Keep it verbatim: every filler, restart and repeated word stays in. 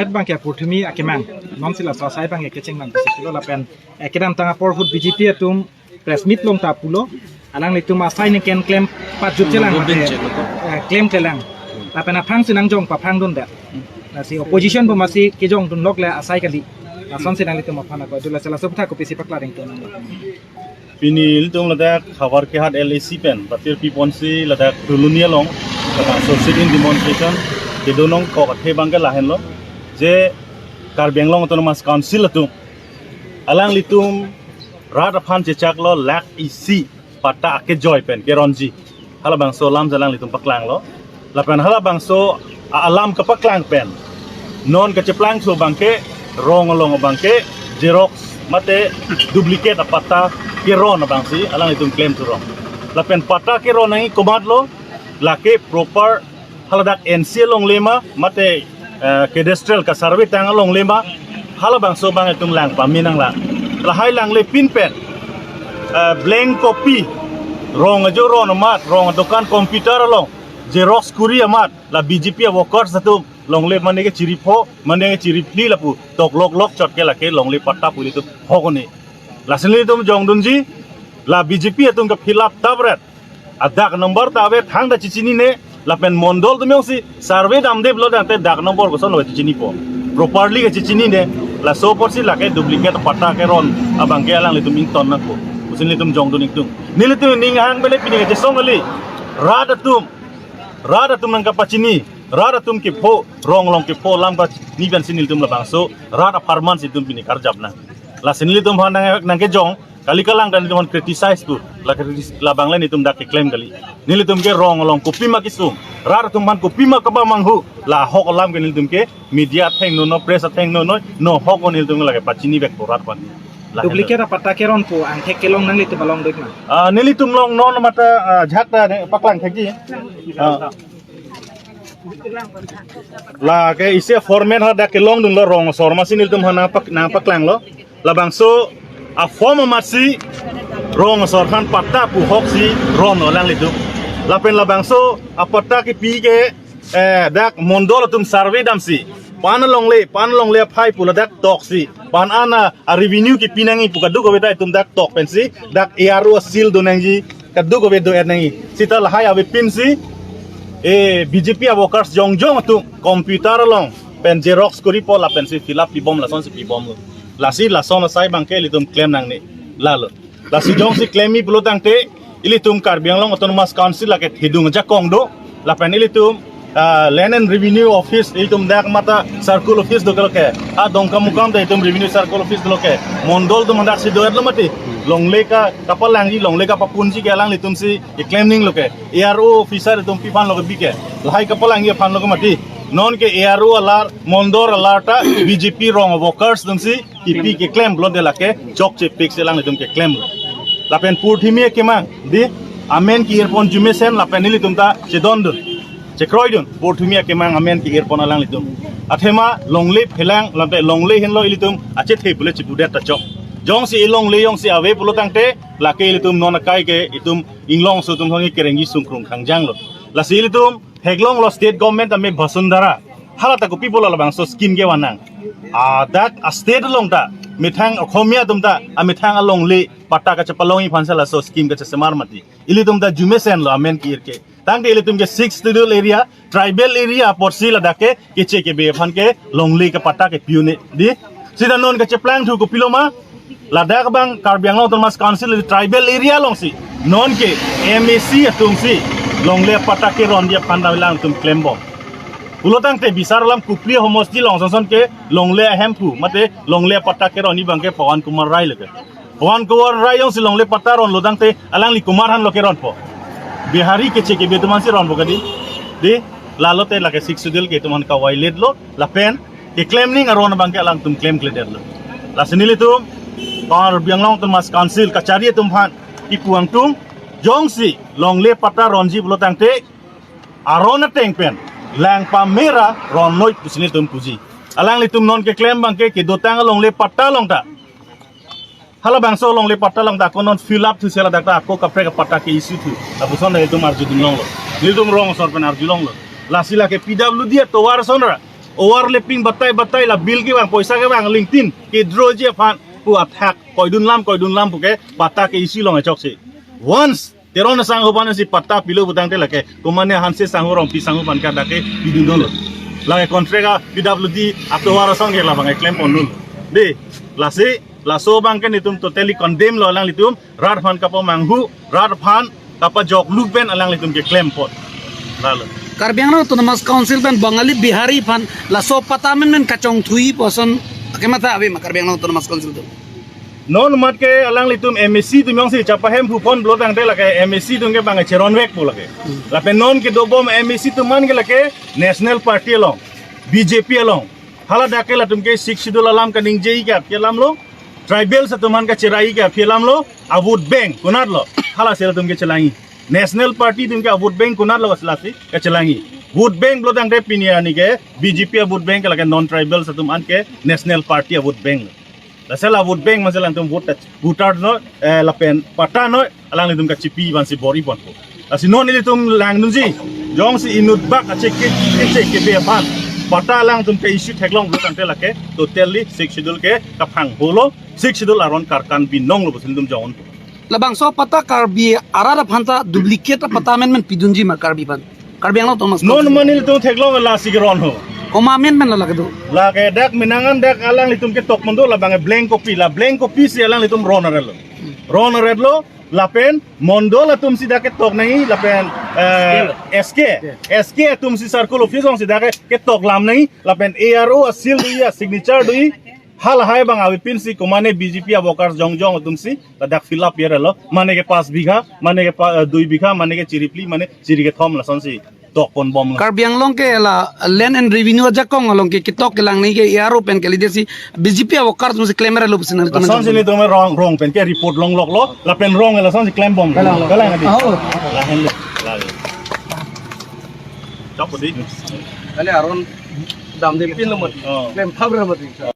Abangke Purthimi akemang, non si laso asai abangke kecheng nang pusi pulo lapen, eh, kedamtang apor ahut B J P atum press meet along ta pulo, alanglitum asai ningkan klem pajut chelang, mate, eh, klemklelang. Lapen aphrang si nangjong paphangdundet. Lasi opposition bomasi kejongdun lok le asai kali. Lasonsi nanglitum aphan ako, dula sela subtha kopisi paklang ringtun nang. Pini ilitum ladak Howraghat L A C pen patir piponsi ladak Tuluni along, ladak social demonstration kedo nangkok athe abangke lahenlo, je Karbi Anglong Autonomous Council atum alanglitum rat aphan chechaklo lakh isi patta akejoi pen keronji. Halabangso alam alanglitum paklanglo. Lapen halabangso a-, alam kepaklang pen non kacheplangthu abangke rong along abangke xerox mate duplicate apatta keron abangsi alanglitum klemthu rong. Lapen patta keron nangji komatlo, lake proper haladak N C alongle ma mate, eh, cadastral kasurvey tang alongle ma, halabangso abang itum lang pame nanglang. Lahai langle pin pen, eh, blank copy, rong ajo ron amat, rong adokan computer along xerox kuri amat, la B J P a-workers atum longle mane kechiripho, mane kechiriphli lapu tok lok lok chot ke lake longle patta pu ilitum hokoni. Lasi nelitum jongdunji, la B J P atum ke fill up tapret. A-dak number ta ave, thangta chechinine, lapen mondol atum jongsi survey damdeplo tangte dak number kosonlo kechinipo. Properly kechechinine, laso apotsi lake duplicate patta keron abangke alanglitum ington nangpo pusi nelitum jongdun ingtung. Nelitum ninghang pen pini kechesong kali. Rat atum, rat atum nangkapachini, rat atum kepho, rong along kepho alam kachini pensi nelitum labangso rat apharman si itum pini karjap nang. Lasi nelitum aphan nang, nangkejong kali, kalang kan nelitum aphan criticize pu, la kritis-, labang le nelitum dak keklem kali. Nelitum ke rong along kopima kesung, rat atum aphan kopima kaba manghu, la ahok alam ke nelitum ke media athengno, no press athengno, no, no hok nelitum lake pachinivekpo rat aphan. La duplicate apatta keron pu angthek kelong nanglitum along doi ma? Ah, nelitum along non mata, ah, jhak ta ne paklang thekji. Ah. Lake isi format hadak kelongdunlo, rong asor masi nelitum aphan nangpak-, nangpaklanglo. Labangso a-form amatsi rong asor aphan patta pu hoksi ronlo alanglitum. Lapen labangso apatta kepi ke, eh, dak mondol atum survey damsi pan alongle, pan alongle aphai pu ladak toksi, pan an a-revenue kepi nangji pu kadokave ta itum dak tok pensi dak A R O seal do nangji, kadokave do-et nangji. Seta lahai avepinsi, eh, B J P a-workers jongjong atum computer along pen xerox koripo lapensi fill up pibom, lasonsi pibomlo. Lasi lason asai abangke ilitum klem nangne. Lalo. Lasi jongsi klemji pulo tangte, ilitum Karbi Anglong Autonomous Council lake thedung ajakong do, lapen ilitum, ah, Land and Revenue Office, ilitum dak mata Circle Office do kaloke, a Dongkamukam ta itum Revenue Circle Office do kaloke, mondol atum hadak si do-etlo mati, longle ka kapalangji, longle kapapunji ke alanglitum si keklem nanglo ke, A R O officer itum pi aphan lo ke bi ke, lahai kapalangji aphan lo ke mati, non ke A R O alar, mondol alar ta B J P rong workers atum si kepi keklem pulote lake chokche pik si alanglitum keklem. Lapen Purthimi akemang, di, amen ke-irpon arjumesen lapen nelitum ta chedondun, chekroidun, Purthimi akemang amen ke-irpon alanglitum. Athema longle phelang, lamte longle henlo ilitum achethe pule chipudet ta chok. Jongsi ilongle jongsi ave pulo tangte, lake ilitum non akai ke itum inglongso atum thongji kerengji sungkrung khangjanglo. Lasi ilitum theklonglo state government ame Vasundhara. Hala ta kopi pulo labangso scheme kevan nang. Ah, dak a-state along ta methang Okhomia atum ta amethang alongle patta kachepalongji aphan si laso scheme kachesemar mati. Ilitum ta arjumesenlo amen ke-ir ke. Tangte ilitum ke Sixth Schedule area, tribal area apotsi ladak ke keche kebe aphan ke longle kepatta kepi un-e, di. Seta non kacheplangthu kopilo ma, ladak abang Karbi Anglong Autonomous Council tribal area alongsi non ke M A C atumsi longle patta keronji aphan ta alangtum klembom. Pulo tangte bisar alam Kopili homosti along sonson ke longle ahemphu mate longle patta keronji abangke Pawan Kumar Rai lo ke. Pawan Kumar Rai jongsi longle patta ronlo tangte alangli komat aphan lo keronpo? Bihari keche kebe atum aphan si ronpo kadi. Di, lalote lake Sixth Schedule ke itum aphan ka-violate lo, lapen keklem ning aron abangke alangtum klemkledetlo. Lasi nelitum Karbi Anglong Autonomous Council kachari atum aphan kipu ingtung, jongsi longle patta ronji pulo tangte aron ateng pen lang pamera ron noi pusi nelitum puji. Alanglitum non keklem abangke kedotang alongle patta along ta, halabangso alongle patta along ta ako non fill up thu si ladak ta ako kaprek apatta ke-issue thu, lapuson ta itum arjudun longlo. Nelitum rong asor pen arjulonglo. Lasi lake P W D atovar ason ra overlapping batai batai la bill kevang, poisa kevang, lingtin kedraw ji aphan pu athak koidun lam, koidun lam puke patta ke-issue long achoksi. Once Teron asangho aphan si patta pilo putangte lake, komane Hanse sangho, Rongpi sangho aphan ke dak ke pidun dolo. Lake contract a P W D atovar asong ke labang keklem pon dolo. Dei, lasi, laso abang ke netum totally condemn lo alanglitum, rat aphan kapamanghu, rat aphan kapajoklu pen alanglitum keklem pon. Lalo. Karbi Anglong Autonomous Council pen Bangali Bihari aphan laso patta amendment kachongthui pu ason kematha ave ma Karbi Anglong Autonomous Council atum? Non mat ke alanglitum M A C atum jongsi chapahemphu pon pulo tangte lake M A C atum ke bang cheronvekpo lake. Hmm. Lapen non kedobom M A C atum an ke lake National Party along, B J P along. Hala dak ke latum ke Sixth Schedule alam kaningje ke aphi alam lo, tribals atum an kacherai ke aphi alam lo, a vote bank konat lo, hala si latum ke chelangi. National Party atum ke a vote bank konat lo, lasi kachelangi. Vote bank pulo tangte pini arni ke B J P a vote bank ke lake non-tribals atum an ke National Party a vote bank lo. Lasi la vote bank mansi alangtum vote ta, voter noi, eh, lapen patta noi, alanglitum kachipi vansi bor-i ponpo. Lasi non ilitum langdunji, jongsi inutbak ache ke, keche kebe aphan patta alangtum ke-issue theklong pulo tangte lake totally Sixth Schedule ke kaphang holo, Sixth Schedule aron karkan binong lo pusi ilitum jong-un. Labangso patta Karbi arat aphan ta duplicate patta amendment pidunji ma Karbi aphan? Karbi Anglong Autonomous Council. Non mane ilitum theklong lasi keron ho. Komat amendment la lake do? Lake dak menang an dak alanglitum ketok mondol labang blank copy, la blank copy si alanglitum ron arelo. Ron arelo, lapen mondol atum si dak ketok nangji, lapen, eh, S K. S K atum si circle office along si dak ke, ketok lam nangji, lapen A R O a seal do-i, a signature do-i, halahai abang avepin si komane B J P a workers jongjong atum si ladak fill up pi arelo. Mane ke pas bigha, mane ke pa, eh, dui bigha, mane ke chiri phli, mane chiri kethom, lasonsi tok ponbom lo. Karbi Anglong ke la Land and Revenue ajakong along ke ketok kelang nangji ke A R O pen kali desi B J P a workers atum si klem arelo pusi nangtum lasonsi nangtum. Ilitum rong, rong pen ke report longlok lo, lapen rong lasonsi klembom lo. Kalang lo. Kalang adi. Oh. Lahenlo. Lahenlo. Chok di. Kali aron damde pin lo mati. Oh. Klem phap ra mati.